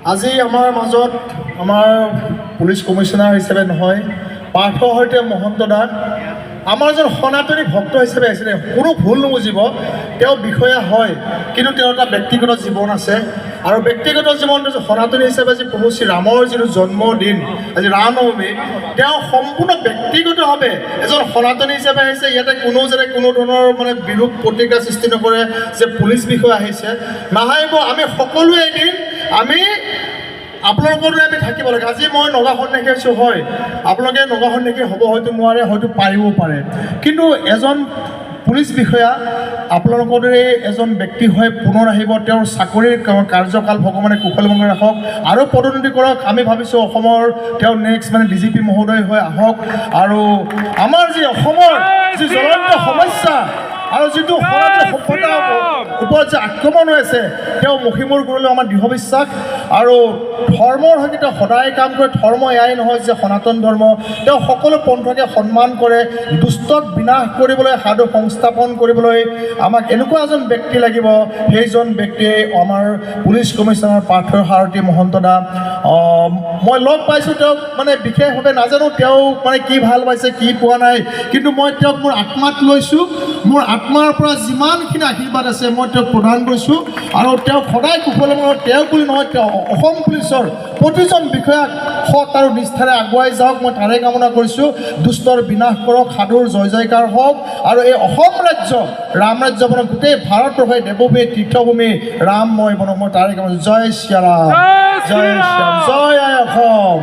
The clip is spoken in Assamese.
আজি আমাৰ মাজত আমাৰ পুলিচ কমিশ্যনাৰ হিচাপে নহয়, পাৰ্থ সৈতে মহন্ত দা আমাৰ এজন সনাতনী ভক্ত হিচাপে আহিছিলে। কোনো ভুল নুবুজিব, তেওঁ বিষয়া হয়, কিন্তু তেওঁৰ এটা ব্যক্তিগত জীৱন আছে আৰু ব্যক্তিগত জীৱনটো যে সনাতনী হিচাপে আজি প্ৰভু শ্ৰী ৰামৰ যিটো জন্মদিন, আজি ৰামনৱমী, তেওঁ সম্পূৰ্ণ ব্যক্তিগতভাৱে এজন সনাতনী হিচাপে আহিছে। ইয়াতে কোনো যাতে কোনো ধৰণৰ মানে বিৰূপ প্ৰতিক্ৰিয়া সৃষ্টি নকৰে যে পুলিচ বিষয়া আহিছে। নাহাঁহিব, আমি সকলোৱে এদিন আমি আপোনালোকৰ দৰে আমি থাকিব লাগে। আজি মই নগা সন্যাসী হৈছোঁ হয়, আপোনালোকে নগা সন্যাসী হ'ব হয়তো নোৱাৰে, হয়তো পাৰিবও পাৰে, কিন্তু এজন পুলিচ বিষয়া আপোনালোকৰ দৰে এজন ব্যক্তি হৈ পুনৰ আহিব। তেওঁৰ চাকৰিৰ কাৰ্যকাল ভগৱানে কুশল মংগল ৰাখক আৰু পদোন্নতি কৰক। আমি ভাবিছোঁ অসমৰ তেওঁ নেক্সট মানে ডিজিপি মহোদয় হৈ আহক আৰু আমাৰ যি অসমৰ যি জ্বলন্ত সমস্যা আৰু যিটো সনাতন সভ্যতাৰ ওপৰত যে আক্ৰমণ হৈ আছে, তেওঁ মষিমূৰ কৰিবলৈ আমাৰ দৃঢ় বিশ্বাস। আৰু ধৰ্মৰ সৈতে তেওঁ সদায় কাম কৰে। ধৰ্ম এয়াই নহয় যে সনাতন ধৰ্ম, তেওঁ সকলো পন্থকে সন্মান কৰে। দুষ্টক বিনাশ কৰিবলৈ, সাধু সংস্থাপন কৰিবলৈ আমাক এনেকুৱা এজন ব্যক্তি লাগিব। সেইজন ব্যক্তিয়ে আমাৰ পুলিচ কমিশ্যনাৰ পাৰ্থ সাৰথি মহন্ত দা। মই লগ পাইছোঁ তেওঁক, মানে বিশেষভাৱে নাজানো তেওঁ মানে কি ভাল পাইছে, কি পোৱা নাই, কিন্তু মই তেওঁক মোৰ আত্মাত লৈছোঁ। মোৰ আত্মাৰ পৰা যিমানখিনি আশীৰ্বাদ আছে, মই তেওঁক প্ৰদান কৰিছোঁ আৰু তেওঁক সদায় কুশল মংগল, তেওঁক বুলি নহয়, তেওঁ অসম পুলিচৰ প্ৰতিজন বিষয়াক সৎ আৰু নিষ্ঠাৰে আগুৱাই যাওক, মই তাৰে কামনা কৰিছোঁ। দুষ্টৰ বিনাশ কৰক, সাধুৰ জয় জয়কাৰ হওক আৰু এই অসম ৰাজ্য ৰাম ৰাজ্য বনক, গোটেই ভাৰতবৰ্ষই দেৱভূমি, তীৰ্থভূমি ৰামময় বনক, মই তাৰে কামনা। জয় শ্ৰীৰাম, জয় শ্ৰীৰাম, জয় আই অসম।